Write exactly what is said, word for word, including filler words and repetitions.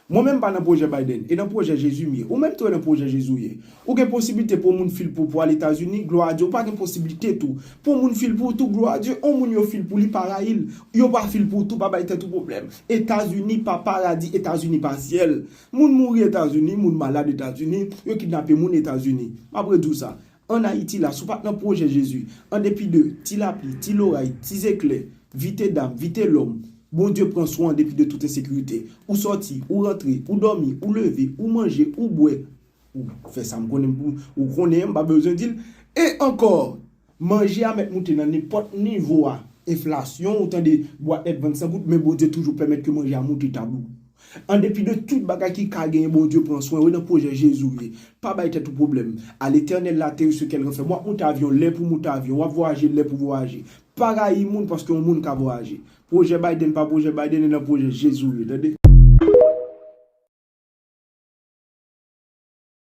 Mwen menm pa nan pwojè Biden, e nan pwojè Jezi m ye. Ou menm tou e nan pwojè Jezi w ye. Ou gen posiblite pou yon moun fil pou, pou al Etazini, glwa a Dye, ou pa gen posiblite tou. Pou yon moun fil pou tou, glwa a Dye, yon moun yo fil pou li pa rayi l. Yo pa fil pou tou, pa bay tèt ou pwoblèm. Etazini pa paradi, Etazini pa syèl. Moun mouri Etazini, moun malad Etazini, yo kidnape moun Etazini. M ap redi w sa. Ann Ayiti la, si w pa t nan pwojè Jezi, an depi de ti lapli, ti loray, ti zeklè, vite dam, vite lòm, Bondye pran swen w an depi de tout ensekirite. Ou sòti, ou rantre, ou dòmi, ou leve, ou manje, ou bwè, ou fè sa m konnen, ou, ou konnen, m pa bezwen di l. E ankò, manje a mèt moute nan nenpòt nivo a. Enflasyon, ou tande bwat lèt vann san goud, men Bondye toujou pèmèt ke manje a moute tab ou. An depi de tout bagay ki ka genyen, Bondye pran swen w, e nan pwojè Jezi w ye. Pa bay tèt ou pwoblèm. A Letènèl la terre ce qu'elle renferme. W ap monte avyon lè pou monte avyon, w ap vwayaje lè pou vwayaje. Pa rayi moun paske yon moun ka vwayaje. Pwojè Biden pa pwojè Biden, e nan pwojè Jezi w ye, tande.